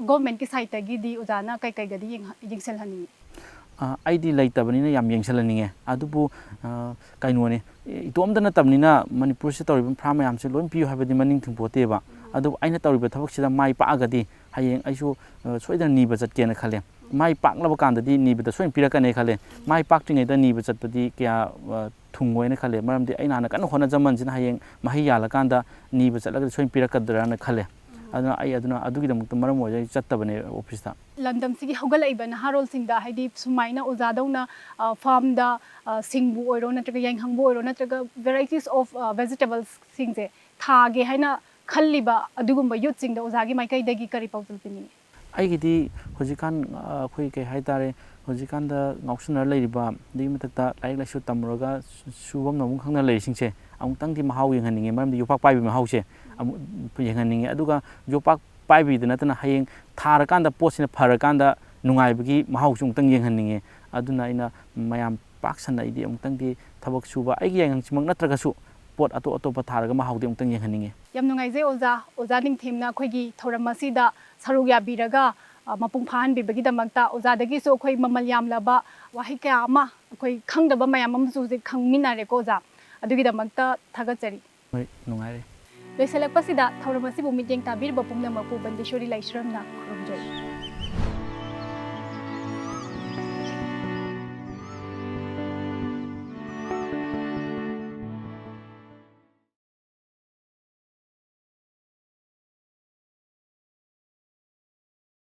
ꯒꯣꯔꯃꯦꯟꯠꯀꯤ ꯁꯥꯏꯠꯇꯒꯤꯗꯤ ꯑꯣꯖꯥꯅ ꯀꯩꯀꯩꯒꯗꯤ ꯌꯦꯡꯍ- ꯌꯦꯡꯁꯤꯜꯍꯟꯅꯤꯡꯉꯤ? ꯑ, ꯑꯩꯗꯤ ꯂꯩꯇꯕꯅꯤꯅ ꯌꯥꯝ ꯌꯦꯡꯁꯤꯜꯍꯟꯅꯤꯡꯉꯦ꯫ ꯑꯗꯨꯕꯨ ꯑ, ꯀꯩꯅꯣꯅꯤ, ꯏꯇꯣꯝꯇ ꯅꯠꯇꯕꯅꯤꯅ ꯃꯅꯤꯄꯨꯔꯁꯤꯗ ꯇꯧꯔꯤꯕ ꯏꯟꯐ꯭ꯔꯥ ꯃꯌꯥꯝꯁꯦ ꯂꯣꯏ ꯄꯤꯌꯨ ꯍꯥꯏꯕꯗꯤ ꯃꯅꯤꯡ ꯊꯨꯡꯄꯣꯠꯇꯦꯕ꯫ ꯑꯗꯨꯕꯨ ꯑꯩꯅ ꯇꯧꯔꯤꯕ ꯊꯕꯛꯁꯤꯗ ꯃꯥꯏ ꯄꯥꯛꯑꯒꯗꯤ ꯍꯌꯦꯡ ꯑꯩꯁꯨ ꯑ, ꯁꯣꯏꯗꯅ ꯅꯤꯕ ꯆꯠꯀꯦꯅ ꯈꯜꯂꯦ꯫ ꯃꯥꯏ ꯄꯥꯛꯂꯕ ꯀꯥꯟꯗꯗꯤ ꯅꯤꯕꯗ ꯁꯣꯏꯅ ꯄꯤꯔꯛꯀꯅꯤ ꯈꯜꯂꯦ꯫ ꯃꯥꯏ ꯄꯥꯛꯇ꯭ꯔꯤꯉꯩꯗ ꯅꯤꯕ ꯆꯠꯄꯗꯤ ꯀꯌꯥ ꯑ, ꯊꯨꯡꯉꯣꯏꯅ ꯈꯜꯂꯦ꯫ ꯃꯔꯝꯗꯤ ꯑꯩꯅ ꯍꯥꯟꯅ ꯀꯟꯅ ꯍꯣꯠꯅꯖꯃꯟꯁꯤꯅ ꯍꯌꯦꯡ ꯃꯍꯩ ꯌꯥꯜꯂꯀꯥꯟꯗ ꯅꯤꯕ ꯆꯠꯂꯒꯗꯤ ꯁꯣꯏꯅ ꯄꯤꯔꯛꯀꯗ꯭ꯔꯥꯅ ꯈꯜꯂꯦ꯫ ꯑꯗꯨꯅ ꯑꯩ ꯑꯗꯨꯅ ꯑꯗꯨꯒꯤꯗꯃꯛꯇ ꯃꯔꯝ ꯑꯣꯏꯔꯒ ꯑꯩ ꯆꯠꯇꯕꯅꯦ ꯑꯣꯐꯤꯁꯇ꯫ ꯂꯝꯗꯝꯁꯤꯒꯤ ꯍꯧꯒꯠꯂꯛꯏꯕ ꯅꯍꯥꯔꯣꯜꯁꯤꯡꯗ, ꯍꯥꯏꯗꯤ ꯁꯨꯃꯥꯏꯅ ꯑꯣꯖꯥꯗꯧꯅ, ꯑ, ꯐꯥꯔꯝꯗ, ꯑ, ꯁꯤꯡꯕꯨ ꯑꯣꯏꯔꯣ, ꯅꯠꯇ꯭ꯔꯒ ꯌꯥꯏꯉꯪꯕꯨ ꯑꯣꯏꯔꯣ, ꯅꯠꯇ꯭ꯔꯒ varieties of, ꯑ, vegetablesꯁꯤꯡꯁꯦ ꯊꯥꯒꯦ ꯍꯥꯏꯅ ꯈꯜꯂꯤꯕ ꯑꯗꯨꯒꯨꯝꯕ ꯌꯨꯠꯁꯤꯡꯗ ꯑꯣꯖꯥꯒꯤ ꯃꯥꯏꯀꯩꯗꯒꯤ ꯀꯔꯤ ꯄꯥꯎꯖꯦꯜ ꯄꯤꯅꯤꯡꯉꯤ? ꯑꯩꯒꯤꯗꯤ ꯍꯧꯖꯤꯛꯀꯥꯟ ꯑ, ꯑꯩꯈꯣꯏ ꯀꯩ ꯍꯥꯏꯇꯥꯔꯦ, ꯍꯧꯖꯤꯛꯀꯥꯟꯗ ꯉꯥꯎꯁꯟꯅꯔ ꯂꯩꯔꯤꯕ, ꯑꯗꯨꯒꯤ ꯃꯊꯛꯇ ꯂꯥꯏꯔꯤꯛ ꯂꯥꯏꯁꯨ ꯇꯝꯃꯨꯔꯒ ꯁꯨ- ꯁꯨꯐꯝ ꯅꯣꯝꯐꯝ ꯈꯪꯗꯅ ꯂꯩꯔꯤꯁꯤꯡꯁꯦ ꯑꯃꯨꯛꯇꯪꯗꯤ ꯃꯍꯥꯎ ꯌꯦꯡꯍꯟꯅꯤꯡꯉꯦ꯫ ꯃꯔꯝꯗꯤ ꯌꯣꯄꯥꯛ ꯄꯥꯏꯕꯒꯤ ꯃꯍꯥꯎꯁꯦ ꯑꯃꯨꯛ ꯌꯦꯡꯍꯟꯅꯤꯡꯉꯦ꯫ ꯑꯗꯨꯒ ꯌꯣꯄꯥꯛ ꯄꯥꯏꯕꯒꯤꯗ ꯅꯠꯇꯅ ꯍꯌꯦꯡ ꯊꯥꯔꯀꯥꯟꯗ ꯄꯣꯠꯁꯤꯅ ꯐꯔꯀꯥꯟꯗ ꯅꯨꯡꯉꯥꯏꯕꯒꯤ ꯃꯍꯥꯎꯁꯨ ꯑꯃꯨꯛꯇꯪ ꯌꯦꯡꯍꯟꯅꯤꯡꯉꯦ꯫ ꯑꯗꯨꯅ ꯑꯩꯅ ꯃꯌꯥꯝ ꯄꯥꯛ ꯁꯟꯅ ꯑꯩꯗꯤ ꯑꯃꯨꯛꯇꯪꯗꯤ ꯊꯕꯛ ꯁꯨꯕ, ꯑꯩꯒꯤ ꯌꯥꯏꯉꯪꯁꯤꯃꯛ ꯅꯠꯇ꯭ꯔꯒꯁꯨ ꯄꯣꯠ ꯑꯇꯣꯞ ꯑꯇꯣꯞꯄ ꯊꯥꯔꯒ ꯃꯍꯥꯎꯗꯤ ꯑꯃꯨꯛꯇꯪ ꯌꯦꯡꯍꯟꯅꯤꯡꯉꯦ꯫ ꯌꯥꯝ ꯅꯨꯡꯉꯥꯏꯖꯩ ꯑꯣꯖꯥ, ꯑꯣꯖꯥ ꯅꯤꯡꯊꯦꯝꯅ ꯑꯩꯈꯣꯏꯒꯤ ꯊꯧꯔꯝ ꯑꯁꯤꯗ ꯁꯔꯨꯛ ꯌꯥꯕꯤꯔꯒ, ꯑ, ꯃꯄꯨꯡ ꯐꯥꯍꯟꯕꯤꯕꯒꯤꯗꯃꯛꯇ꯫ ꯑꯣꯖꯥꯗꯒꯤꯁꯨ ꯑꯩꯈꯣꯏ ꯃꯃꯜ ꯌꯥꯝꯂꯕ ꯋꯥꯍꯩ ꯀꯌꯥ ꯑꯃ, ꯑꯩꯈꯣꯏ ꯈꯪꯗꯕ ꯃꯌꯥꯝ ꯑꯃꯁꯨ ꯍꯧꯖꯤꯛ ꯈꯪꯃꯤꯟꯅꯔꯦꯀꯣ ꯑꯣꯖꯥ꯫ ꯑꯗꯨꯒꯤꯗꯃꯛꯇ ꯊꯥꯒꯠꯆꯔꯤ꯫ ꯍꯣꯏ, ꯅꯨꯡꯉꯥꯏꯔꯦ꯫ ꯂꯣꯏꯁꯤꯜꯂꯛꯄꯁꯤꯗ ꯊꯧꯔꯝ ꯑꯁꯤꯕꯨ ꯃꯤꯠꯌꯦꯡ ꯇꯥꯕꯤꯔꯤꯕ ꯄꯨꯝꯅꯃꯛꯄꯨ ꯕꯟꯗꯦꯁꯣꯔꯤ ꯂꯥꯏꯁ꯭ꯔꯝꯅ ꯈꯨꯔꯨꯝꯖꯔꯤ꯫